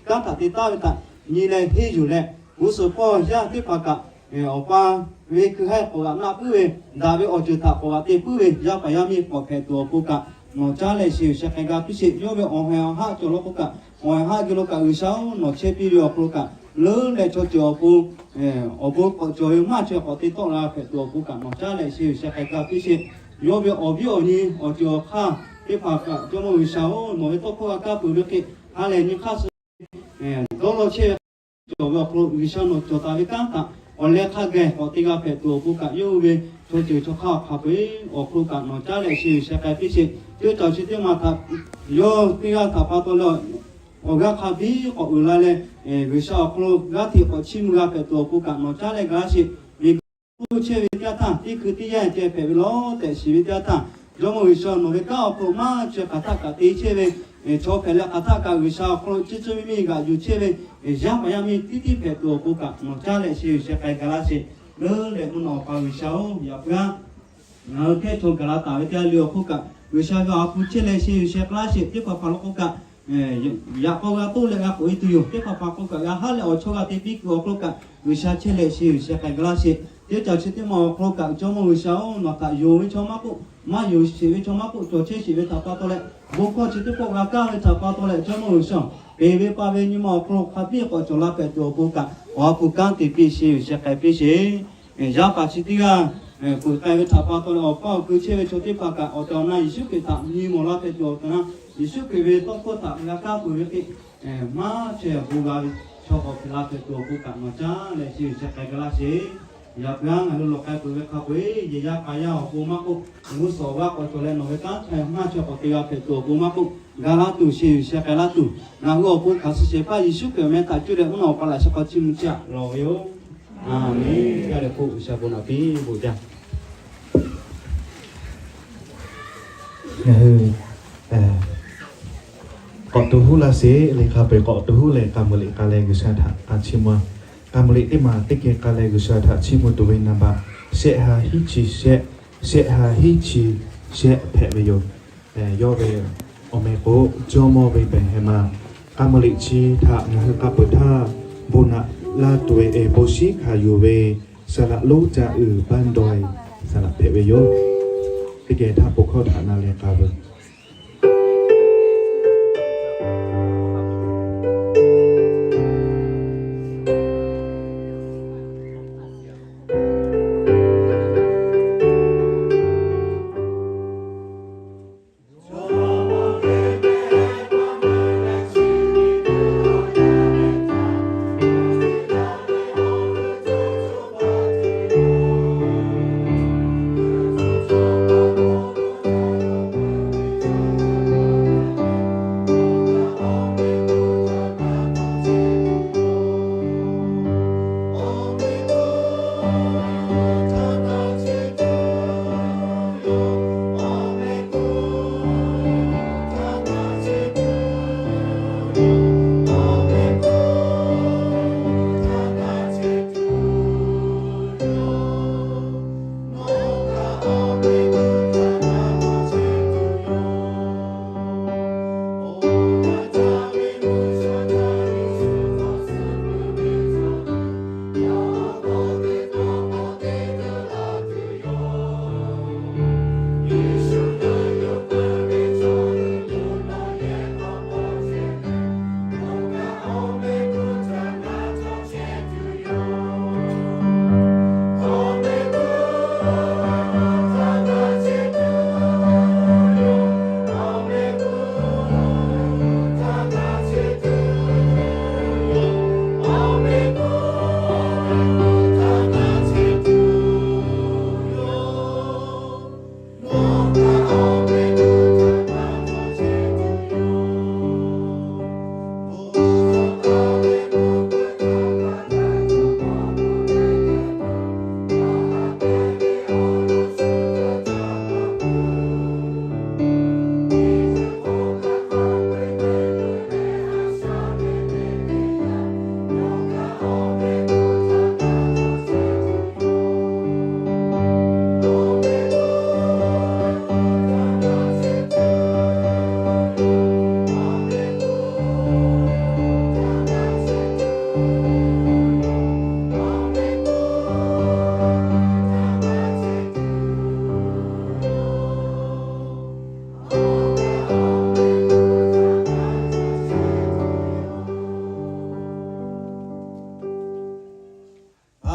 kanˉ htaꞈ te taˉ ve htaꞈ nyi leh henˇ yuˬ leh, g'uˇ suhˍ hpawˇ yaˇ teˇ hpaˍ kaꞈ awˬ pa ve hkui haiˇ k'awꞈ g'aꞈ naˆ puiˉ ve, daꞈ ve awˬ ceuˬ htaꞈ k'awꞈ g'aꞈ te puiˉ ve, yaˇ paˍ yaˇ miˇ k'awꞈ hpehꞈ tuˬ awˬ pon kaꞈ, nawˬ caˉ leh sheh yuˬ sheh k'ai gaˇ piˇ sheˍ. Yawˇ ve awˬ haiˬ awˬ haˆ cawˬ law k'o kaꞈ, awˬ haiˬ awˬ haˆ geh lo kaꞈ G'uiˬsha-oˬ, nawˬ chehˇ piˇ ve awˬ hk'aw lo kaꞈ, leuˉ leh chaw ceuˬ awˬ pon awˬ bon k'awꞈ cawˬ ve maˇ chaweh k'awꞈ te tawˆ la hpehꞈ tuˬ awˬ pon kaꞈ, nawˬ caˉ leh sheh yuˬ sheh k'ai gaˇ piˇ sheˍ. Yawˇ ve awˬ viˉ awˬ nyi awˬ ceuˬ awˬ hk'aˇ teˇ hpaˍ kaꞈ, Jawˇmawˇ G'uiˬsha-oˬ, nawˬ ve tawˇ hkawˇ g'a kaˇ peuˬ ve hk'e, ha lehˬ nyi hk'aˇ suh dawˇ law chehˇ ve hk'aˇ cawˬ ve awˬ hk'aw lo, G'uiˬsha nawˬ cawˬ taˍ ve kanˉ htaꞈ awˬ leh hk'a gaˬ k'awꞈ te g'a hpehꞈ tuˬ awˬ pon kaꞈ, yawˇ hui ve chaw ceuˬ chaw hk'aˇ awˬ hk'a peu-eˬ awˬ hk'aw lo kaꞈ nawˬ caˉ leh sheh yuˬ sheh k'ai piˇ sheˍ. Teˇ cawˬ chi teˇ maˬ htaꞈ yawˇ teˇ g'aˇ htaꞈ pa taw leh awˬ g'aˇ hk'a biˇ k'awꞈ uiˍ la leh, G'uiˬsha awˬ hk'aw lo g'aˇ hteꞈ k'awꞈ chiˇ mvuh g'a hpehꞈ tuˬ awˬ pon kaꞈ nawˬ caˉ leh gaˇ sheˍ. Miˬguiˬ hk'oˆ chehˇ ve teˇ yanˇ htaˇ, teˇ hkui teˇ yanˇ ceh hpehꞈ ve lawˉ tehꞈ shiˍ ve teˇ yanˇ htaˇ, Jawˇmawˇ G'uiˬsha nawˬ ve kanˉ awˬ hk'aw lo maˇ chaweh hk'aˬ htaˆ kaꞈ te chehˇ ve, chaw hpehꞈ leh hk'aˬ htaˆ kaꞈ G'uiˬsha awˬ hk'aw lo ciˇ ciˇ miˇ miˇ g'aꞈ yuˬ chehˇ ve, yaˇ paˍ yaˇ miˇ tiˉ tiˉ hpehꞈ tuˬ awˬ pon kaꞈ nawˬ caˉ leh sheh yuˬ sheh k'ai gaˇ laˇ sheˍ. Leuˉ leh mvuhˇ naw awˬ pa G'uiˬsha-oˬ, yaꞈ puiˉ-aˬ, ngaˬ hui hkehˇ chaw gaˬ la taˍ ve teˇ g'aˇ le awˬ hk'oˆ kaꞈ, G'uiˬsha ve awˬ ha hpu chehˇ leh sheh yuˬ sheh k'ai laˇ sheˍ. Teˇ hpaˍ hpaˍ law k'o kaꞈ, yaꞈ k'aw g'a toˆ leh g'a k'oꞈ e tuˬ yoˬ. Teˇ hpaˍ hpaˍ k'o kaꞈ g'a haˉ leh awˬ chawˇ g'a te piˇ kuiˬ awˬ hk'aw lo kaꞈ, G'uiˬsha chehˇ leh sheh yuˬ sheh k'ai gaˇ laˇ sheˍ. Teˇ cawˬ chi teˇ maˬ awˬ hk'aw lo kaꞈ, Jawˇmawˇ G'uiˬsha-oˬ, nawˬ htaꞈ yonˍ ve chaw maˇ k'oˆ, maˇ yonˍ sheˍ ve chaw maˇ k'oˆ, cawˬ chehˇ sheˍ ve htaꞈ pa taw leh, bon hkawˇ chi teˇ pawˆ g'a kaˇ ve htaꞈ pa taw leh, Jawˇmawˇ G'uiˬsha-oˬ, peˬ ve pa ve nyi ma awˬ hk'aw lo hk'a biˇ k'awꞈ cawˬ la hpehꞈ tuˬ awˬ pon kaꞈ, awˬ ha hpu kanˉ te piˇ sheh yuˬ sheh k'ai piˇ sheˍ. Yaˇ paˍ chi teˇ g'aˇ peuˬ k'ai ve htaꞈ pa taw leh, awˬ paˇ awˬ kui chehˇ ve chaw teˇ hpaˍ kaꞈ, awˬ tehˬ awˬ na Yeˍsuˆ Hkriꞈ htaꞈ nyi mawˬ la hpehꞈ tuˬ awˬ tehˬ na, Yeˍsuˆ Hkriꞈ ve tawˇ hkawˇ htaꞈ g'a kaˇ peuˬ ve hk'e, maˇ chaweh bon g'a ve chaw k'awꞈ hpehꞈ la hpehꞈ tuˬ awˬ pon kaꞈ nawˬ caˉ leh sheh yuˬ sheh k'ai gaˇ laˇ sheˍ. Yaꞈ puiˉ-aˬ, ngaˬ hui lawˬ k'ai peuˬ ve hk'a peu-eˬ yehˬ yaˇ k'a yaˇ awˬ pon maˇ k'oˆ, g'uˇ suhˍ awˬ g'aˇ k'awꞈ cawˬ leh nawˬ ve kanˉ htaꞈ maˇ chaweh k'awꞈ te g'a hpehꞈ tuˬ awˬ pon maˇ k'oˆ, ga laˇ tuˬ sheh yuˬ sheh k'ai laˇ tuˬ, ngaˬ hui awˬ pon hk'aˬ suh shehˍ hpaˇ Yeˍsuˆ Hkriꞈ awˬ meh htaꞈ cuˇ leh mvuhˇ naw awˬ pa laꞈ sheh hk'aw chiˇ mvuh ciˇ-aꞈ lawˬ ve yoˬ. Aˬ menˍ. Gaˇ leh k'oˆ, G'uiˬsha bon naꞈ piˇ bon jaˇ. Ngaˬ hui k'awꞈ to huˉ laˇ sheˍ le. Hk'a peu-eˬ k'awꞈ to huˉ leh, k'a muiˬ liꞈ k'a leh G'uiˬsha htaꞈ k'a chiˇ mvuh-a. K'a muiˬ liꞈ teˇ maˬ teˇ geh k'a leh G'uiˬsha htaꞈ chiˇ mvuh tuˬ ve naˍ baꞈ shehˆ ha hiˉ chi shehˆ, shehˆ ha hiˉ chi shehˆ hpehꞈ ve yoˬ. Yawˇ ve awˬ meh k'o, Jawˇmawˇ ve behˬ heh ma. K'a muiˬ liꞈ chi htaꞈ ngaˬ hui k'a peuˬ htaˇ, bon naꞈ laˇ tuˬ ve, bon shiˉ hkanˍ yuˬ ve, saˍ laꞈ lonˉ ca uiˍ บ้านดอย saˍ laꞈ hpehꞈ ve yoˬ. Teˇ geh htaˇ bon hkawˇ htaꞈ na leh k'a veuˬ.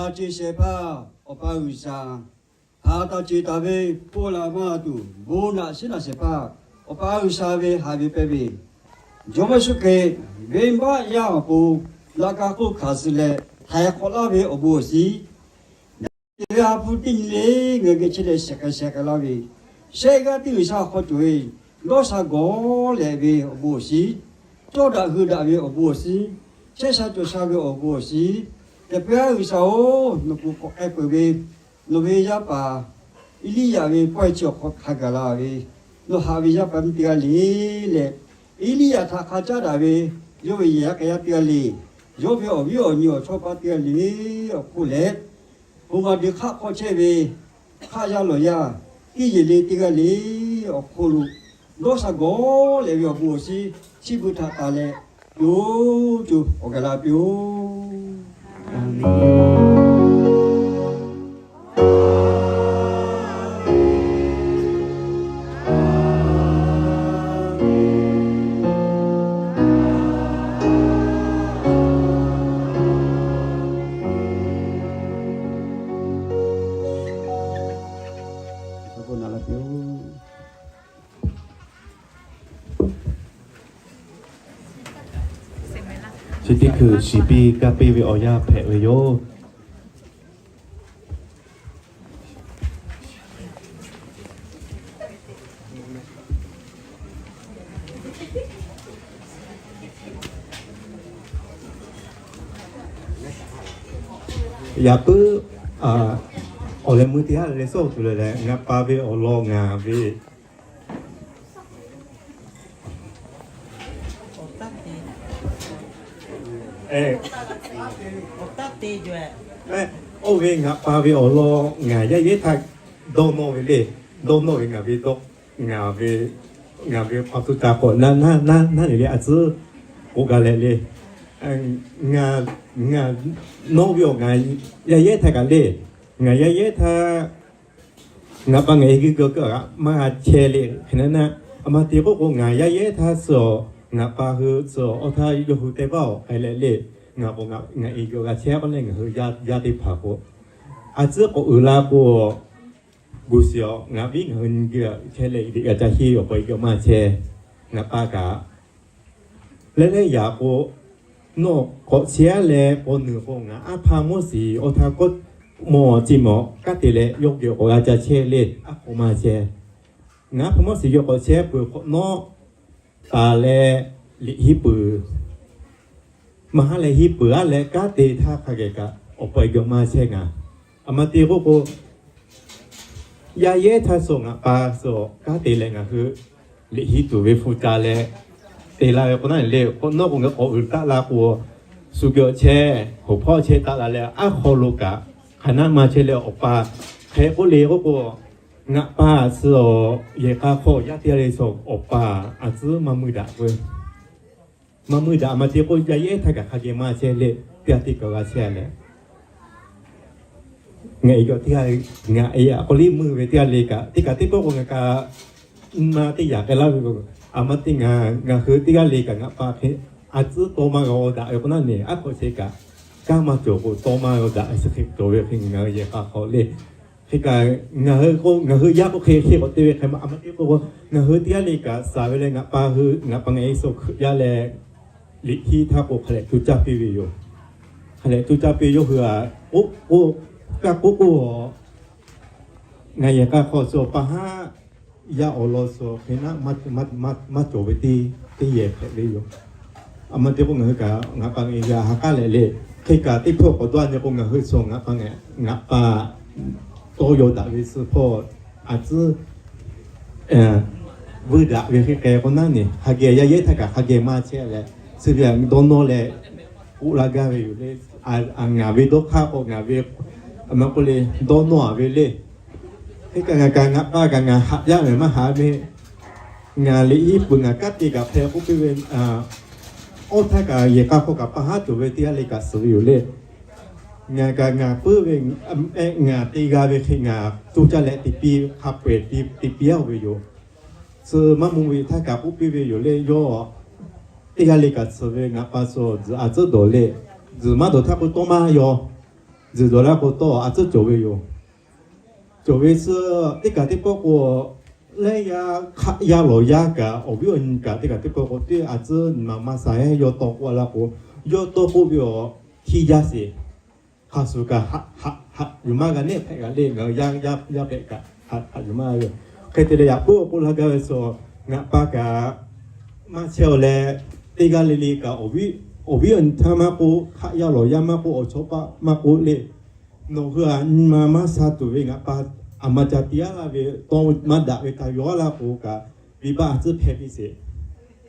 Taˇ ceˬ shehˍ hpaˇ Awˬ pa G'uiˬsha, hpaˍ taˇ ceˬ taˍ ve pon la maˇ tuˬ, bon naꞈ shiˉ naꞈ shehˍ hpaˇ Awˬ pa G'uiˬsha ve haꞈ ve pehˇ ve, Jawˇmawˇ Yeˍsuˆ Hkriꞈ venˇbaˆ yaˇ awˬ pon laꞈ ka hk'oˆ hkanˍ suh leh htaiˍ hk'awꞈ laˇ ve awˬ bon awˬ shinˉ, daꞈ ve ha hpu teˇ nyi le ngaˬ geh chehˇ leh shehˍ k'ai shehˍ k'ai laˇ ve, shehˆ g'aˇ teˇ G'uiˬsha awˬ hk'aw cawˬ ve, dawˇ sha gawˬ lehꞈ ve awˬ bon awˬ shinˉ, cawˇ daꞈ hui daꞈ ve awˬ bon awˬ shinˉ, chehˇ sha cawˬ sha ve awˬ bon awˬ shinˉ, Teˇ hpaˍ G'uiˬsha-oˬ, nawˬ kuˬ k'awꞈ k'ai peuˬ ve, nawˬ ve yaˇ paˍ Eˇliˇyaꞈ ve pawehˇ chi awˬ hk'aw hk'a gaˬ la ve, nawˬ haꞈ ve yaˇ paˍ miˇ teˇ g'aˇ le leh, Eˇliˇyaꞈ htaꞈ hk'a caˉ daꞈ ve, yawˇ ve yehˬ yaˇ k'ai yaˇ teˇ g'aˇ le, yawˇ ve awˬ viˉ awˬ nyi awˬ chawˇ paˇ teˇ g'aˇ le awˬ hk'oˆ leh, hk'oˆ ma de hk'aˆ hk'aw chehˇ ve hk'aˆ yaˇ lawˬ yaˇ, kiˇ yeˬ le teˇ g'aˇ le awˬ hk'oˆ lo, dawˇ sha gawˬ lehꞈ ve awˬ bon awˬ shinˉ, chi beuꞈ htaꞈ taˍ leh, co co awˬ gaˬ la piˇ-oˆ. Chi teˇ hkui shiˍ piˇ kaˇ piˇ ve awˬ yanˇ hpehꞈ ve yoˬ. Yaꞈ puiˉ, awˬ leh meuˇ teˇ haˉ leh sawˉ tuˬ leh leh, ngaˬ pa ve awˬ lawn ngaˬ ve oˇ ve ngaˬ pa ve awˬ lawn ngaˬ yaˇ yehˉ htaˇ dawˇ nawˇ ve le. Dawˇ nawˇ ve ngaˬ ve dawˇ, ngaˬ ve, ngaˬ ve hk'aw tuˇ ca k'awꞈ naˇ naˇ naˇ naˇ le le a tcuhˉ k'oˆ gaˇ leh le. Ngaˬ, ngaˬ nawˇ ve awˬ ngaˬ yaˇ yehˉ htaˇ kaꞈ le. Ngaˬ yaˇ yehˉ htaˇ ngaˬ pa ngaˬ e g'uiˇ g'uiˇ kaꞈ maˇ g'a chehˇ le. Hk'e naˇ naˇ, a ma te k'oˆ k'o, ngaˬ yaˇ yehˉ htaˇ suh awˬ ngaˬ pa hui suh awˬ hk'aˇ yawˇ hui teˇ pawˆ k'ai leh le. Ngaˬ k'o, ngaˬ e g'uiˇ g'a chehˇ k'oˆ leh, ngaˬ hui yaˇ teˇ hpaˍ k'o, a tcuhˉ k'awꞈ uiˍ la k'o, gu shiˍ awˬ ngaˬ viˉ ngaˬ hui nyi g'uiˇ chehˇ leh, g'a ca henˇ awˬ pa e g'uiˇ maˇ chehˇ. Ngaˬ pa kaꞈ leh leh yaꞈ k'o, nawˬ k'awꞈ chehˇ leh paw nuˬ k'o, ngaˬ aˉ hpaˇ mawˇ shiˍ awˬ htaˇ k'oˆ, mawˬ chi mawˬ kanˉ te leh yawˇ geh k'awꞈ g'a ca chehˇ le, aˉ k'awꞈ maˇ chehˇ. Ngaˬ aˉ hpaˇ mawˇ shiˍ yawˇ k'awꞈ chehˇ peuˬ hk'awꞈ nawˉ, taˍ leh liꞈ hiˉ peuˬ, maˇ haˉ leh hiˉ peuˬ aˉ leh kanˉ te htaˇ hk'a geh kaꞈ awˬ pa e g'uiˇ maˇ chehˇ ngaˬ. A ma te k'oˆ k'o, yaˇ yehˉ htaˇ suh ngaˬ pa suh kanˉ te leh ngaˬ hui liꞈ hiˉ tuˬ ve hpu ca leh te laˇ ve k'o naˉ le, k'awꞈ nawˉ k'o ngaˬ k'awꞈ uiˍ taˆ la k'o, shu geh awˬ chehˇ, hoˍ hpawˇ chehˇ taˆ la leh, aˉ hk'aw lo kaꞈ hk'aˬ naˆ maˇ chehˇ leh awˬ pa hk'e k'oˆ le k'oˆ k'o, ngaˬ pa suh yehˬ k'a hk'aw yaˇ teˇ g'aˇ le suh awˬ pa a tcuhˉ maˇ meuˇ daꞈ ve maˇ meuˇ daꞈ. A ma te k'o, yaˇ yehˉ htaˇ kaꞈ hk'a geh maˇ chehˇ leh, teˇ g'aˇ teˇ kaꞈ g'a chehˇ leh, ngaˬ e g'aˇ teˇ g'aˇ, ngaˬ e a k'aw liˇ meuˇ ve teˇ g'aˇ le kaꞈ, teˇ kaꞈ teˇ pawˆ k'o ngaˬ kaꞈ maˇ teˇ yaꞈ k'ai laˇ ve k'o, a ma te ngaˬ, ngaˬ hui teˇ g'aˇ le kaꞈ ngaˬ pa hk'e a tcuhˉ tawˇ maˇ g'a daꞈ ve k'o naˉ ne, aˉ hk'awꞈ chehˇ kaꞈ kanˉ maˇ cawˬ k'o tawˇ maˇ g'a daꞈ ve suh hk'e cawˬ ve hk'e ngaˬ hui yehˬ k'a hk'aw le. Hk'e kaꞈ ngaˬ hui k'o, ngaˬ hui yaˇ k'o hk'e hk'e k'awꞈ te ve hk'e ma a ma te k'o, ngaˬ hui teˇ g'aˇ le kaꞈ shaˍ ve leh ngaˬ pa hui, ngaˬ pa ngaˬ e suh hkeuꞈ jaˇ leh, liꞈ hiˉ htaˇ k'o hk'a lehꞈ co caˇ piˇ ve yoˬ. Hk'a lehꞈ co caˇ piˇ yawˇ hui a k'oˆ k'o, kaˇ k'oˆ k'o, ngaˬ yehˬ k'a hk'aw suh pa haˉ yaˇ awˬ lawn suh hk'e naˆ maˇ cawˬ ve teˇ yehˬ hpehꞈ ve yoˬ. A ma te k'o ngaˬ hui kaꞈ ngaˬ pa ngaˬ e g'a ha k'aˉ leh le. Hk'e kaꞈ teˇ hpawˇ k'awꞈ dawˇ a nyi k'o ngaˬ hui suh ngaˬ pa ngaˬ, ngaˬ pa tawˇ yaw daꞈ ve suh hpawˇ a tcuhˉ vuiˇ daꞈ ve hk'e k'ai k'o naˉ ne, hk'a geh yaˇ yehˉ htaˇ kaꞈ hk'a geh maˇ chehˇ leh, chi ve dawˇ nawˇ leh k'oˆ laˇ gaˇ ve yoˬ le. Ngaˬ ve dawˇ hk'aˇ k'o ngaˬ ve, a ma k'oˆ le, dawˇ nawˇ a ve le. Hk'e kaꞈ ngaˬ kaꞈ ngaˬ pa kaꞈ ngaˬ haꞈ jaˇ ve maˇ haꞈ ve, ngaˬ liꞈ hiˉ peuˬ ngaˬ kanˉ te kaꞈ hpehꞈ k'oˆ piˇ ve, awˬ htaˇ kaꞈ yehˬ k'a hk'aw kaꞈ pa haˉ cawˬ ve teˇ g'aˇ le kaꞈ suh ve yoˬ le. Ngaˬ kaꞈ ngaˬ puiˉ ve, ngaˬ te g'a ve hk'e ngaˬ coˇ caˇ leh te piˇ hk'a peu-eˬ te piˇ a ve yoˬ. Suh maˇ mvuh ve htaˇ kaꞈ k'oˆ piˇ ve yoˬ le. Yawˇ teˇ g'aˇ le kaꞈ suh ve ngaˬ pa suh tzuhꞈ a tcuhˉ dawˬ le. Tzuhꞈ maˇ dawˬ htaˇ k'o tawˇ maˇ yaw. Zuhˬ dawˬ laˇ k'o tawˇ a tcuhˉ cawˬ ve yoˬ. Cawˬ ve suh teˇ kaꞈ teˇ pawˆ k'o, leh yaˇ hk'aˆ yaˇ lawˬ yaˇ kaꞈ awˬ viˉ awˬ nyi kaꞈ teˇ kaꞈ teˇ pawˆ k'o, teˇ a tcuhˉ nyi ma maˇ sha heˉ yawˇ tawˇ k'oˆ a laˇ k'o, yawˇ tawˇ k'oˆ ve awˬ htiˇ jaˇ sheˍ. Hk'a shuˍ kaꞈ haꞈ yuˬ maˇ g'a nehˆ hpehꞈ g'a le, ngaˬ hui yaˇ yaˇ pehꞈ kaꞈ haꞈ yuˬ maˇ ve. Hk'e te leh yaꞈ puiˉ k'oˆ laˇ gaˇ ve suh, ngaˬ pa kaꞈ maˇ chehˇ-oˬ leh, teˇ g'aˇ le le kaꞈ awˬ viˉ awˬ nyi htaˇ maˇ k'oˆ, hk'aˆ yaˇ lawˬ yaˇ maˇ k'oˆ, awˬ chawˇ paˆ maˇ k'oˆ le, nawˬ hui a nyi ma maˇ sha tuˬ ve ngaˬ pa a ma ca tiˉ aˉ laˇ ve, tawˇ maˇ daꞈ ve htaꞈ yawˇ aˉ laˇ k'o kaꞈ, venˇbaˆ a tcuhˉ hpehꞈ piˇ sheˍ.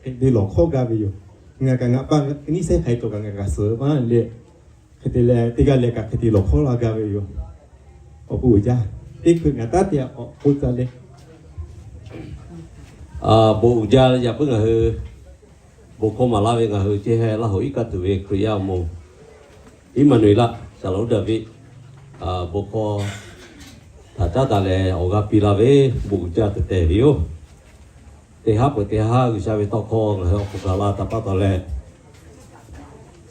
Hk'e te lawˬ hkawˇ gaˇ ve yoˬ. Ngaˬ kaꞈ ngaˬ pa nyiˇ sehˉ hk'ai cawˬ kaꞈ ngaˬ kaꞈ suhˍ maˇ le. Hk'e te leh teˇ g'aˇ leh kaꞈ hk'e te lawˬ hkawˇ laˇ gaˇ ve yoˬ. Awˬ bon uiˍ jaˇ. Teˇ hkui ngaˬ taˉ te a k'awꞈ k'oˆ caˇ le. Bon uiˍ jaˇ. Yaꞈ puiˉ ngaˬ hui bon hkawˇ maˍ laˇ ve ngaˬ hui ceˇ heh Laˇ hoꞈ iˉ kaˆ tuˬ ve Hkriꞈ yaˇ awˬ moˍ Iˉmaˍnuˍeˍlaˆ, Saˍ laꞈ uˉ Daˍviˆ, bon hkawˇ htaꞈ caˉ daꞈ leh awˬ g'aˇ piˇ laˇ ve, bon uiˍ jaˇ tehꞈ tehˬ ve yoˬ. Teˇ haˉ peuˬ teˇ haˉ G'uiˬsha ve tawˇ hkawˇ ngaˬ hui awˬ hk'aw gaˬ la htaꞈ pa taw leh,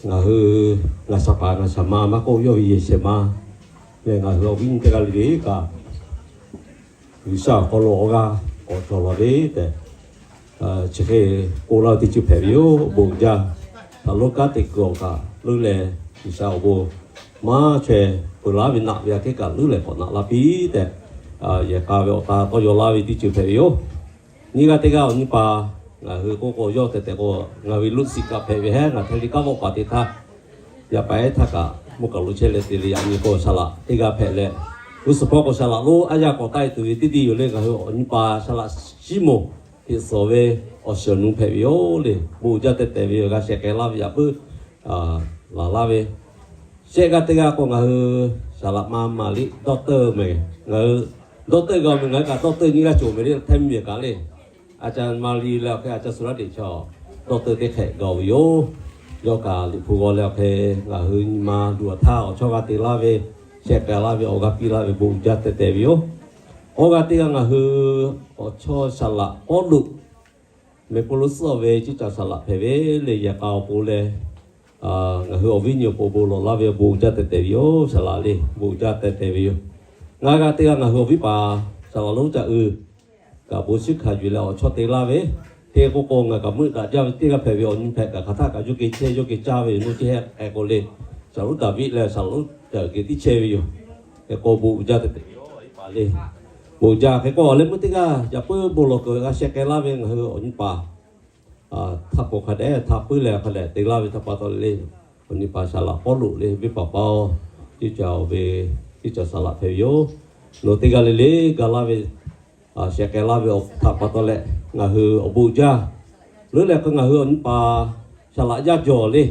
ngaˬ hui, ngaˬ shaˍ paˍ ngaˬ shaˍ ma maˇ k'oˆ, yawˇ ve yehˬ shehˍ ma leh ngaˬ hui awˬ viˉ nyi teˇ g'aˇ le le kaꞈ, G'uiˬsha awˬ hk'aw lo awˬ g'aˇ k'awꞈ cawˬ lawˬ le tehꞈ, chi hk'e k'oˆ laˇ ve teˇ ceuˬ hpehꞈ ve yoˬ. Bon uiˍ jaˇ. Htaꞈ lonˉ kanˉ te kuiˬ awˬ kaꞈ leuˉ leh, G'uiˬsha awˬ bon maˇ chaweh peuˬ laˇ ve naꞈ ve aꞈ kehˉ kaꞈ leuˉ leh k'awꞈ naꞈ laˇ piˇ tehꞈ, yehˬ k'a ve awˬ ta tawˇ yaw laˇ ve teˇ ceuˬ hpehꞈ ve yoˬ. Nyiˇ g'aˇ teˇ g'aˇ awˬ nyi pa, ngaˬ hui k'oˆ k'o yawˇ tehꞈ tehꞈ k'o, ngaˬ ve ลูกศิษย์ kaꞈ hpehꞈ ve hehˉ, ngaˬ htaꞈ le kanˉ vawˆ paˍ te htaˇ, yaꞈ paˍ ehˉ htaˇ kaꞈ mvuhˇ kaꞈ lo chehˇ leh te le yaꞈ nyi k'o shaˍ laꞈ teˇ g'aˇ hpehꞈ leh, g'uˇ suhˍ hpawˇ k'o shaˍ laꞈ lonˉ aˉ yaˇ k'awꞈ taˆ e tuˬ ve teˇ deˇ yoˬ le. Ngaˬ hui awˬ nyi pa shaˍ laꞈ shiˉ moˍ teꞈ suhˍ ve awˬ shiˍ awˬ nu hpehꞈ ve yoˬ le. Bon uiˍ jaˇ tehꞈ tehˬ ve yoˬ. G'a shehˍ k'ai laˇ ve yaꞈ puiˉ laˬ laˇ ve, shehˆ g'aˇ teˇ g'aˇ k'o ngaˬ hui shaˍ laꞈ ma maˍ liꞈ ด็อกเตอร์ meh, ngaˬ hui ด็อกเตอร์ g'a meh, ngaˬ hui kaꞈ ด็อกเตอร์ nyiˇ g'aˇ cawˬ meh le, hteˇ mvuhˇ miˬ kaꞈ le. A ca ma li leh awˬ hk'e a ca suˍ laˇ deꞈ chaw ด็อกเตอร์ teˇ hk'ehꞈ g'a ve yoˬ. Yawˇ kaꞈ liꞈ hpu g'aw leh awˬ hk'e ngaˬ hui nyi ma luˬ a htaˇ awˬ chawˇ g'a te laˇ ve, shehˆ k'ai laˇ ve awˬ g'aˇ piˇ laˇ ve bon uiˍ jaˇ tehꞈ tehˬ ve yoˬ. Awˬ g'aˇ teˇ g'aˇ ngaˬ hui awˬ chawˇ shaˍ laꞈ Pawˇluꞈ, meh Pawˇluꞈ suhˉ ve ceˇ caˬ shaˍ laꞈ hpehꞈ ve le. Yehˬ k'a awˬ pon leh ngaˬ hui awˬ viˉ nyi awˬ pon bon lawˬ laˇ ve awˬ bon uiˍ jaˇ tehꞈ tehˬ ve yoˬ. Shaˍ laꞈ le bon uiˍ jaˇ tehꞈ tehˬ ve yoˬ. Ngaˬ g'aˇ teˇ g'aˇ ngaˬ hui awˬ viˉ paˍ shaˍ laꞈ lonˉ caꞈ uiˍ kaꞈ bon shiˉ hkanˍ yuˬ leh awˬ chawˇ te laˇ ve, hk'e k'oˆ k'o ngaˬ kaꞈ meuˆ daꞈ jaˇ ve teˇ g'aˇ hpehꞈ ve awˬ nyi hpehꞈ kaꞈ hk'aˬ htaˇ kaꞈ yawˇ geh chehˇ yawˇ geh caˇ ve yoˬ. Naˇ ceˇ heh k'ai k'o le, shaˍ laꞈ lonˉ Daˍviˆ leh shaˍ laꞈ lonˉ caꞈ uiˍ geh tiˉ chehˇ ve yoˬ. Hk'e k'o bon uiˍ jaˇ tehꞈ tehˬ ve yoˬ. Bon uiˍ jaˇ. Hk'e k'o awˬ leh meuˇ teˇ g'aˇ yaꞈ puiˉ bon lawˬ kuiˬ g'a shehˍ k'ai laˇ ve ngaˬ hui awˬ nyi paˍ htaꞈ k'o hk'a dehꞈ htaꞈ puiˉ leh hk'a dehꞈ te laˇ ve htaꞈ pa taw le, awˬ nyi paˍ shaˍ laꞈ Pawˇluꞈ le venˇ paˍ paˇ-oˬ, ceˇ caˬ ve, ceˇ caˬ shaˍ laꞈ hpehꞈ ve yoˬ. Nawˬ teˇ g'aˇ le le ga laˇ ve, shehˍ k'ai laˇ ve htaꞈ pa taw leh ngaˬ hui awˬ bon uiˍ jaˇ. Leuˉ leh k'o ngaˬ hui awˬ nyi paˍ shaˍ laꞈ yaˇ jawˬ le.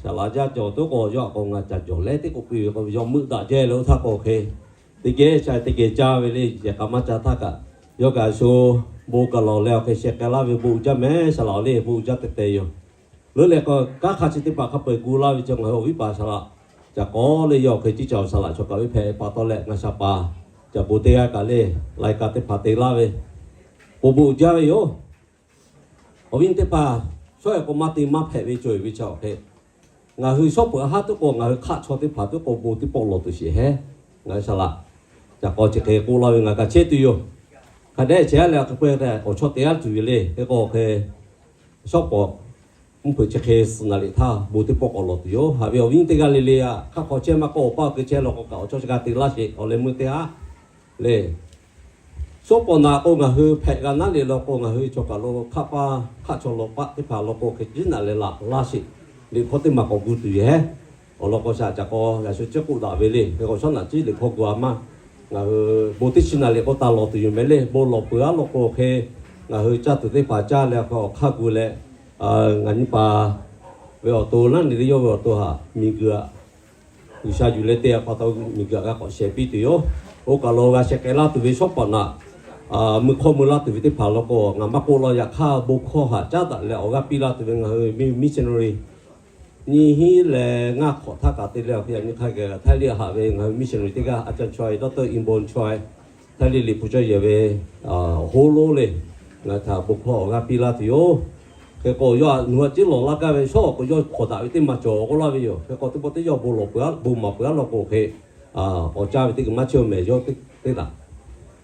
Shaˍ laꞈ yaˇ jawˬ tuˉ k'o yawˇ a k'o ngaˬ caꞈ jawˬ leh teˇ k'oˆ piˇ ve k'o yawˇ meuˆ daꞈ jehˇ leh oˇ htaˇ k'o hk'e teˇ geh sha teˇ geh caˇ ve le. Yehˬ k'a maˇ ca htaˇ kaꞈ yawˇ kaꞈ sho bon kaꞈ lawˬ leh awˬ hk'e shehˍ k'ai laˇ ve bon uiˍ jaˇ meh. Shaˍ laꞈ le bon uiˍ jaˇ tehꞈ tehˬ yoˬ. Leuˉ leh k'o kanˉ hk'a chi teˇ hpaˍ hk'a peu-eˬ gu laˇ ve chi ngaˬ hui awˬ viˉ paˍ shaˍ laꞈ caꞈ k'awꞈ le yawˇ awˬ hk'e ceˇ caˬ shaˍ laꞈ chaw kaꞈ ve hpehꞈ pa taw leh ngaˬ shaˍ paˍ caꞈ bon teˇ g'aˇ kaꞈ le, lai ka teˇ hpaˍ te laˇ ve, bon bon uiˍ jaˇ ve yoˬ. Awˬ viˉ teˇ hpaˍ shawˉ-eˬ k'o maˇ te maˇ hpehꞈ ve cawˬ-eˬ ve chi awˬ hk'e, ngaˬ hui shawˉ peuˬ haˉ tuˉ k'o ngaˬ hui hk'aˆ chaw teˇ hpaˍ tuˉ k'o bon teˇ pawˆ lawˬ tuˬ sheˍ hehˉ. Ngaˬ hui shaˍ laꞈ caꞈ k'aw chi hk'e k'oˆ laˇ ve ngaˬ kaꞈ chehˇ tuˬ yoˬ. Hk'a dehꞈ chehˇ leh hk'e k'oˆ-e tehꞈ awˬ chawˇ te-a tuˬ ve le. Hk'e k'o hk'e shawˉ pawˍ mvuhˇ hpeuꞈ chi hk'e suhˍ naˍ liꞈ htaˇ bon teˇ pawˆ k'awꞈ lawˬ tuˬ yoˬ. Haꞈ ve awˬ viˉ teˇ g'aˇ le le a hk'aˆ k'aw chehˇ maˇ k'oˆ, awˬ paˇ awˬ keu chehˇ law k'o kaꞈ awˬ chawˇ chi g'a te laˇ sheˍ. Awˬ leh meuˇ teˇ haˉ le. Shawˉ pawˍ naꞈ k'o ngaˬ hui hpehꞈ g'a naˉ le law k'o ngaˬ hui chaw kaˬ lo hk'aˆ paˇ hk'aˆ chaw law paˆ teˇ hpaˍ law k'o hk'e ciˉ naꞈ leh laꞈ laˇ sheˍ. Liꞈ hkawˇ teˇ maˬ k'awꞈ gu tuˬ yoˬ hehˉ. Awˬ lawn k'o shaꞈ caꞈ k'aw yaꞈ shu ciˉ k'oˆ daꞈ ve le. Hk'e k'o shawˉ naꞈ ciˉ liꞈ hkawˇ gu a maˇ, ngaˬ hui bon teˇ chi naˍ liꞈ k'o taˍ lawˬ tuˬ yoˬ meh le. Bon lawˬ peuˬ-a law k'o hk'e ngaˬ hui caˇ tuˬ teˇ hpaˍ caˇ leh hk'e awˬ hk'aˇ gu leh, ngaˬ nyi paˍ ve awˬ to naˉ ne le yawˇ ve awˬ to haꞈ miˬguiˬ aꞈ G'uiˬsha yuˬ leh te-a pa taw miˬguiˬ aꞈ g'a k'awꞈ shehˍ piˇ tuˬ yoˬ. Oˇ kaˬ lo g'a shehˍ k'ai laˇ tuˬ ve shawˉ pawˍ naꞈ, mui hkawˇ mui laˇ tuˬ ve teˇ hpaˍ law k'o ngaˬ maˇ k'oˆ law. Yaꞈ hk'aˇ bon hkawˇ haꞈ caˉ daꞈ leh awˬ g'aˇ piˇ laˇ tuˬ ve ngaˬ hui missionary nyiˇ hinˉ leh ngaˇ hk'awꞈ htaˇ kaꞈ te leh awˬ hk'e yaꞈ nyi hk'a gaˬ Htaiˇ liˇ haꞈ ve ngaˬ hui missionary teˇ g'aˇ a ca chaweh doctor Inbon Choi, Htaiˇ liˇ liꞈ hpu cawˇ yehˬ ve hoˉ lonˉ le, ngaˬ htaꞈ bon hkawˇ awˬ g'aˇ piˇ laˇ tuˬ yoˬ. Hk'e k'o, yawˇ a nu a ciˉ lawˬ laˇ gaˇ ve shawˉ awˬ k'o, yawˇ hk'awꞈ daꞈ ve teˇ maˬ cawˬ k'oˆ laˇ ve yoˬ. Hk'e k'o, teˇ pawˆ teˇ yawˇ bon lawˬ peuˬ, bon maˍ peuˬ a law k'o hk'e, awˬ caˇ ve teˇ g'uiˬ maˇ chehˇ mehˍ yawˇ teˇ taꞈ.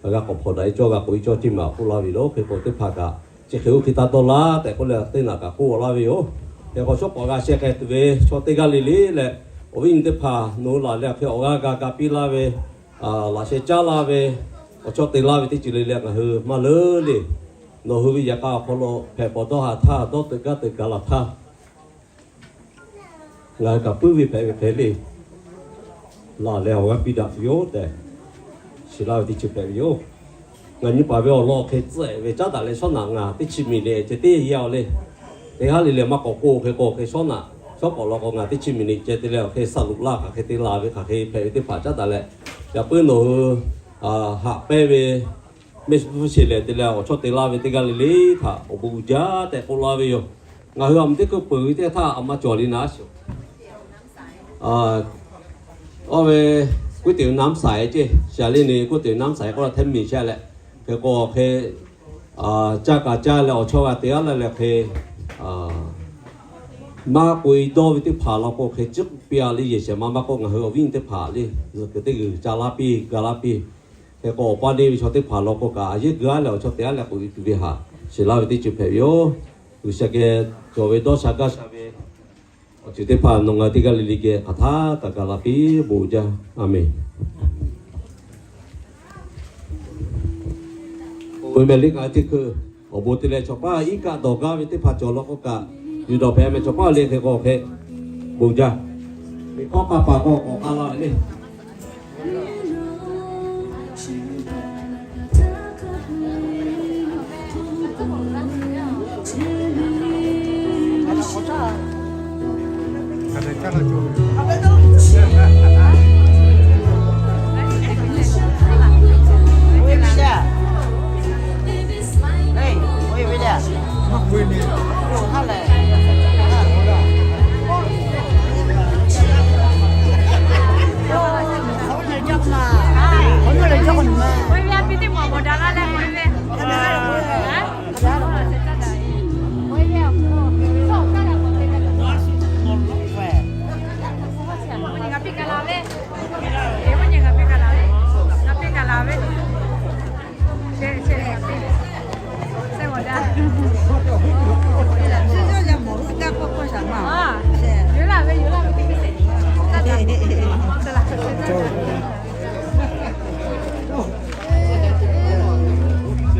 G'a k'awꞈ hpawnˬ daꞈ e cawˇ, g'a k'oꞈ e cawˇ ceˇ maˬ k'oˆ laˇ ve yoˬ. Hk'e k'o, teˇ hpaˍ kaꞈ chi hk'e oˇ hk'e taˇ dawˇ laˇ tehꞈ k'oˆ leh, teˇ naꞈ kaꞈ k'oˆ laˇ ve yoˬ. Hk'e k'o, shawˉ k'awꞈ g'a sheh k'ai tuˬ ve chaw teˇ g'aˇ le le leh, awˬ viˉ nyi teˇ hpaˍ nawˬ hui laˬ leh hk'e awˬ g'aˇ g'a ga piˇ laˇ ve, laꞈ sheh caˉ laˇ ve, awˬ chawˇ te laˇ ve teˇ ceuˬ le le ngaˬ hui maˇ leuˉ le. Nawˬ hui ve yaꞈ k'aˇ awˬ hk'aw lo hpehꞈ pawˬ dawˇ haˍ htaˇ, dawˇ teuꞈ gaˇ teuꞈ gaˬ laˬ htaˇ, ngaˬ hui kaꞈ puiˉ ve hpehꞈ ve hk'e le, laˬ leh awˬ g'aˇ piˇ daꞈ tuˬ yoˬ tehꞈ, shiˍ laˇ ve teˇ ceuˬ hpehꞈ ve yoˬ. Ngaˬ nyi paˍ ve awˬ lawn hk'e tcuhˆ ve caˉ daꞈ leh, shawˉ naꞈ ngaˬ teˇ chi miˬ niꞈ ceh teˇ yanˇ awˬ le, teˇ g'aˇ le le maˇ k'awꞈ k'oˆ. Hk'e k'o, hk'e shawˉ naꞈ, shawˉ k'awꞈ law k'o ngaˬ teˇ chi miˬ niꞈ ceh te leh awˬ hk'e saˍ loꞈ laˇ hk'aˬ hk'e te laˬ ve hk'aˬ hk'e hpehꞈ ve teˇ hpaˍ caˉ daꞈ leh, yaꞈ puiˉ nawˬ hui haꞈ pehnˇ ve mehˆ shiˍ leh te leh awˬ chawˇ te laˇ ve teˇ g'aˇ le le htaꞈ awˬ bon uiˍ jaˇ tehꞈ k'oˆ laˇ ve yoˬ. Ngaˬ hui a mvuhˇ teˇ hkui peuˬ ve teˇ htaˇ a ma cawˬ le naˉ shiˍ. Oˇ ve ก๋วยเตี๋ยวน้ำใส ceˇ, shaˍ le ne ก๋วยเตี๋ยวน้ำใส k'oˆ la hteˇ miˬ chehˇ leh, hk'e k'o hk'e caˇ kaꞈ caˇ leh awˬ chawˇ g'a te g'aˇ la leh hk'e, maˇ k'oꞈ e dawˇ ve teˇ hpaˍ law k'o hk'e ciˉ k'oˆ piˇ a le, yehˬ shehˍ ma maˇ k'oˆ, ngaˬ hui awˬ viˉ nyi teˇ hpaˍ le, zuhꞈ kuiˬ teˇ g'uiˬ ca laˇ piˇ ga laˇ piˇ. Hk'e k'o, awˬ pa neˇ ve chaw teˇ hpaˍ law k'o kaꞈ, a yehˉ gu aˉ leh awˬ chawˇ te aˉ leh k'oꞈ e tuˬ ve htaꞈ shiˍ laˇ ve teˇ ceuˬ hpehꞈ ve yoˬ. G'uiˬ sha geh cawˬ ve dawˇ sha gaˇ sha ve awˬ ceuˬ teˇ hpaˍ nawˬ ngaˬ teˇ g'aˇ le le geh hk'aˬ htaˇ kaꞈ ga la piˇ bon jaˇ. A menˬ. Oˇ ve mehˍ le ngaˬ teˇ hkui awˬ bon te leh chaw paˇ iˉ kaˆ dawˬ gaˇ ve teˇ hpaˍ cawˬ law k'o kaꞈ, yuˬ dawˬ hpehꞈ mehˍ chaw paˇ le hk'e k'o hk'e bon jaˇ. Miˬ hkawˇ k'a paˍ k'o k'awꞈ k'a la ve le.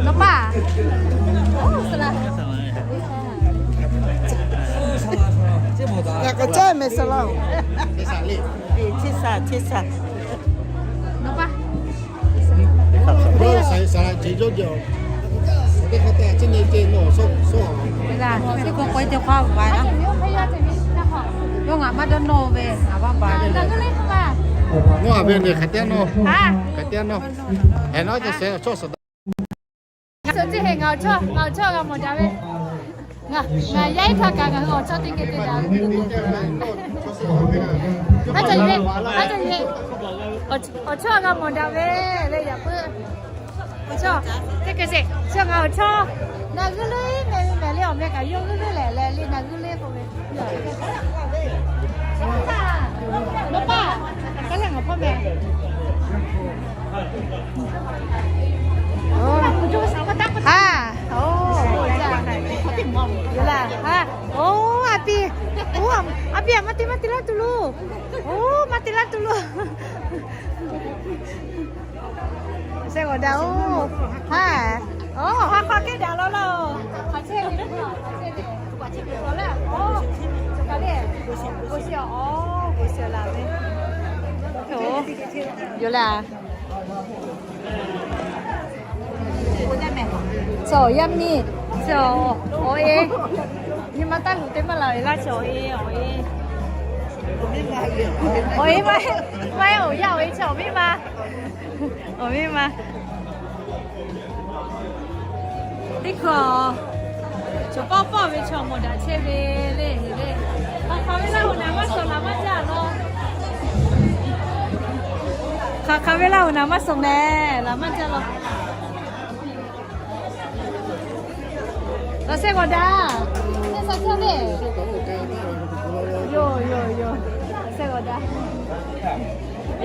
Nawˬ paˇ. Yaꞈ k'aw cehˇ mehˍ saˍ laꞈ-oˬ. Nawˬ paˇ. Teˇ hk'aˇ te a ciˉ nyi te nawˬ sawˉ sawˉ a. Teˇ hk'aˇ k'awꞈ e te hk'aˇ ba laˇ. Yawˇ ngaˬ maˇ dawˇ nawˇ ve, ngaˬ maˇ ba ve. Nawˇ a ve le hk'aˬ teˇ nawˇ. Hk'aˬ teˇ nawˇ. Heh nawˉ te sheh awˬ chawˇ suhˍ daꞈ. Ngaˬ suhˍ teˇ heˆ ngaˬ awˬ chawˇ, ngaˬ awˬ chawˇ g'a mawˬ daꞈ ve. Ngaˬ, ngaˬ yaˇ iˉ htaˇ kaꞈ ngaˬ hui awˬ chawˇ teˇ geh te daꞈ ve. Haˉ ca ye, haˉ ca ye. Awˬ chawˇ g'a mawˬ daꞈ ve le yaꞈ puiˉ. Awˬ chawˇ teˇ hkui sheˍ, chi ngaˬ awˬ chawˇ. Naˬ g'uiˇ leuˉ meh ve mehˍ le, awˬ meh kaꞈ yawˇ g'uiˇ leuˉ lehˬ leh le, naˬ g'uiˇ leuˉ k'oˆ ve. Nawˬ paˇ, kaˉ leh ngaˬ hpawˇ meh. Haˉ, oˇ, yoˬ laˇ, haˉ, oˇ, a piˇ, oˇ, a piˇ a maˇ te maˇ te laˇ tuˬ loˬ. Oˇ, maˇ te laˇ tuˬ loˬ. Shehˆ g'awˬ daꞈ oˬ. Haˉ, oˇ, ha hk'aˬ kehˉ daꞈ law laˇ oˬ. Hk'aˬ chehˇ ve, hk'aˬ chehˇ ve, hk'aˬ chehˇ ve k'awꞈ leh, oˇ, hk'aˬ leh, k'oˆ shiˍ oˬ, k'oˆ shiˍ laˬ ve. Yoˬ laˇ. Chaw yaˇ miˇ, chaw awˬ e, nyi ma taˇ luˬ te maˇ laˬ ve laˇ chaw awˬ e, awˬ e, awˬ e maˇ, maˇ heˆ awˬ yaˇ awˬ e chaw awˬ miˇ ma, awˬ miˇ ma. Teˇ hkui chaw pawˆ pawˆ ve chaw mawˬ daꞈ chehˇ ve le, le. Hk'aˬ hk'aˬ ve Laˇ huˍ naˍ maˇ suhˍ laˬ maˇ jaˇ law. Hk'aˬ hk'aˬ ve Laˇ huˍ naˍ maˇ suhˍ mehˍ laˬ maˇ jaˇ law. Laꞈ shehˆ g'awˬ daꞈ.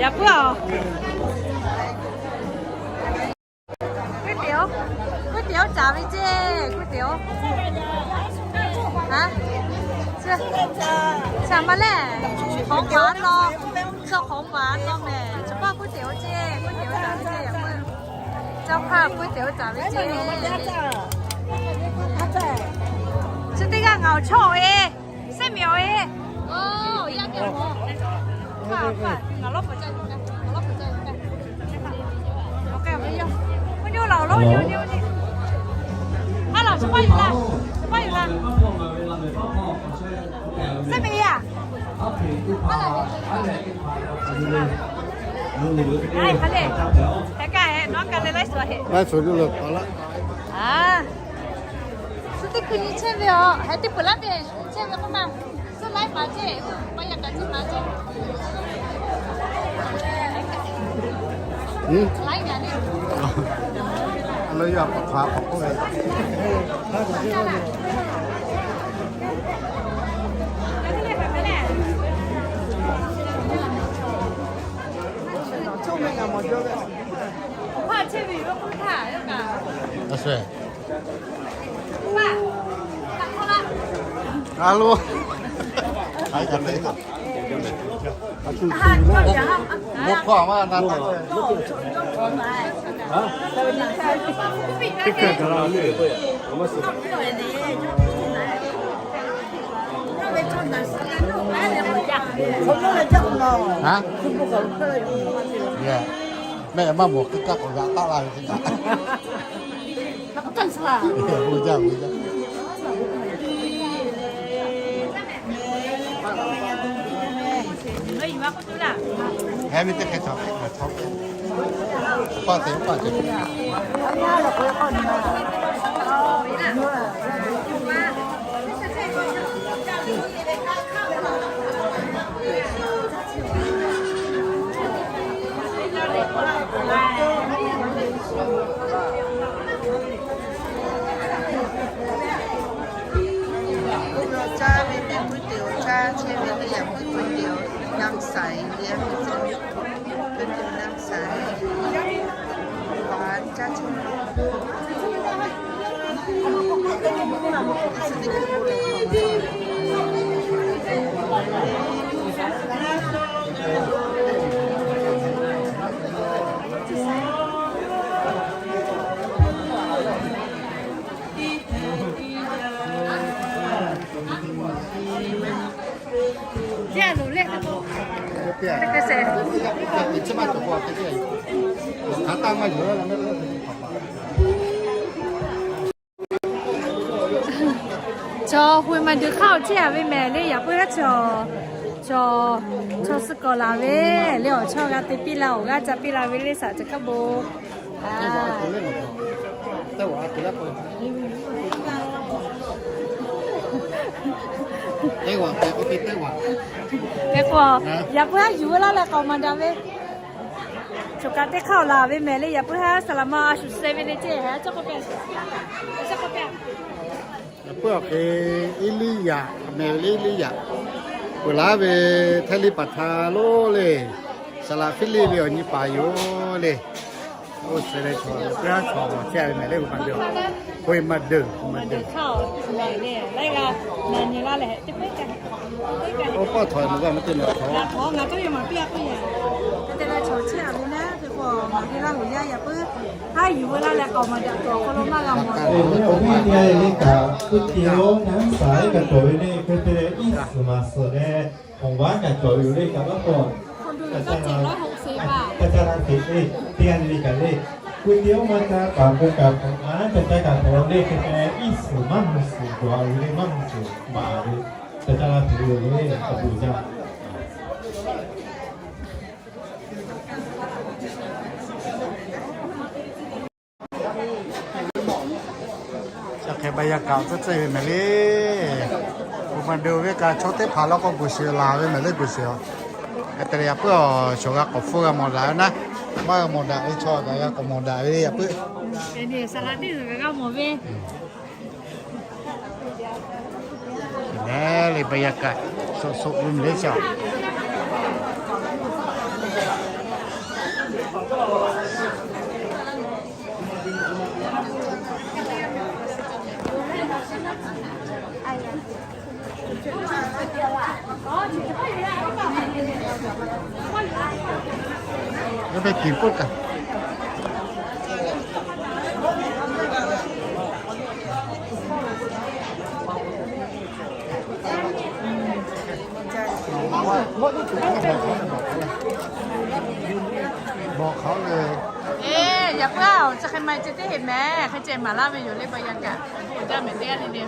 Yaꞈ puiˉ-oˬ, kuˉ teꞈ-oˬ, kuˉ teꞈ-oˬ caˍ ve ceˇ, kuˉ teꞈ-oˬ. Haˉ, caˍ ma lehˬ, hk'awꞈ paˍ naw, chaw hk'awꞈ paˍ naw mehˬ, chaw hpaˇ kuˉ teꞈ-oˬ ceˇ, kuˉ teꞈ-oˬ caˍ ve ceˇ, yaꞈ puiˉ. Chaw hpaˇ kuˉ teꞈ-oˬ caˍ ve ceˇ. Chi teˇ g'aˇ ngaˬ awˬ chawˇ-oˬ e, sehˉ miˬ-oˬ e. Ngaˬ lawˉ pfuhˍ caˇ, ngaˬ lawˉ pfuhˍ caˇ. Oˇ nyi laˬ, oˇ laˬ, oˇ nyi, oˇ nyi, oˇ nyi. Haˉ laˬ, chaw paˇ yuˬ la, chaw paˇ yuˬ la. Sehˉ miˬ-oˬ e. Hk'e kaˇ heˆ, nawˬ kaˇ leh laiˉ suhˍ heˆ. Laiˉ suhˍ yuˬ leh k'awꞈ laˇ. Suh teˇ hkui nyi chehˇ ve aˬ, heh teˇ peuˬ laˇ ve chehˇ ve k'oˆ ma. Suh laiˉ maˍ ceˇ, maˇ yaꞈ kaꞈ chi maˍ ceˇ. Laiˉ gaˬ le. A leh yaˇ k'awꞈ hk'aˬ k'awꞈ k'oˆ ve. Alo. Bo hkawˇ ma na taˇ. Mehˆ maˇ mawˬ hk'e kaˆ k'awꞈ g'aꞈ taˆ la ve hk'e kaꞈ. Bon jaˇ, bon jaˇ. Heh ve teˇ hk'e chaw hpehꞈ chaw hpehꞈ. Paˇ te paˇ te. Caˇ ve teˇ puiˉ te-oˬ, caˇ chehˇ ve teˇ yaꞈ puiˉ te-oˬ, nam saiˍ ve, puiˉ te nam saiˍ, caˇ chehˇ. Chaw hui ma duˬ hk'aˇ-oˬ chehˇ a ve mehˍ le, yaꞈ puiˉ haˉ chaw, chaw, chaw suh kawˍ laˬ ve le, awˬ chawˇ g'a te piˇ la, awˬ g'aˇ ca piˇ la ve le, saˍ ca hkaˇ bon. Hk'e k'o, yaꞈ puiˉ haˉ yuˬ laˇ leh k'awꞈ maˍ daꞈ ve. Choˬ kaꞈ teˇ hk'aˇ awˬ laˬ ve mehˍ le, yaꞈ puiˉ haˉ saˍ laꞈ ma a shuˍ suh ve le ceˇ, ha caˇ k'oˆ pehˇ, caˇ k'oˆ pehˇ. Yaꞈ puiˉ awˬ hk'e Eˇliˇyaꞈ mehˍ le, Eˇliˇyaꞈ peuˬ laˉ ve Htaiˇ liˇ paˍ htaˇ lonˉ le, saˍ laꞈ Hpiˇliˆ ve awˬ nyi paˍ yoˬ le. Oˇ hk'e leh chaw yaꞈ puiˉ haˉ chaw chehˇ ve mehˍ le, hui ma deuˬ, hui ma deuˬ, hui ma deuˬ. Oˇ pawˆ htawꞈ nawˬ g'a maˇ te nawˬ htawꞈ. Awˬ viˉ teˇ g'aˇ le kaꞈ, kuˇ te-oˬ, naˉ saiˍ kaꞈ cawˬ ve le, hk'e te leh iˉ suhˍ maˍ suhˍ leh, awˬ vaˉ kaꞈ cawˬ ve yoˬ le kaꞈ maˇ k'awꞈ. Ca caˇ la teꞈ le, teˇ g'aˇ le le kaꞈ le, kuˇ te-oˬ maˇ caˇ kaꞈ k'o kaꞈ hk'awꞈ maˇ ca caˇ kaꞈ hk'awꞈ le, hk'e te leh iˉ suhˍ maˇ mvuh suhˍ cawˬ a ve le, maˇ mvuh suhˍ maˍ ve, ca caˇ la teꞈ le, awˬ bon jaˇ. Chi hk'e ba yaˇ kaꞈ tcuhˉ tcuhˉ ve mehˍ le. Hui ma deuˬ ve kaꞈ chaw teˇ hpaˍ law k'o guˬ shiˍ laˬ ve mehˍ le, guˬ shiˍ-oˬ. Hk'e te leh yaꞈ puiˉ awˬ shawˍ g'a k'awꞈ hpfuhˇ g'a mawˬ daꞈ ve naˉ, maˇ g'a mawˬ daꞈ ve chaw kaꞈ g'a k'awꞈ mawˬ daꞈ ve le yaꞈ puiˉ. Saˍ laꞈ teˇ zuhˬ kaꞈ g'a mawˬ ve. Leh บรรยากาศสดๆ ริมทะเลสาบ แล้วไปกินปุ๊บกัน บอกเขาเลย Eˬ, yaꞈ puiˉ-aˬ, chi hk'e maˇ ceh teˇ heꞈ mehˍ, hk'e ceh maˍ laˇ ve yoˬ leh บรรยากาศ jaˇ mehˍ teˇ g'aˇ le le.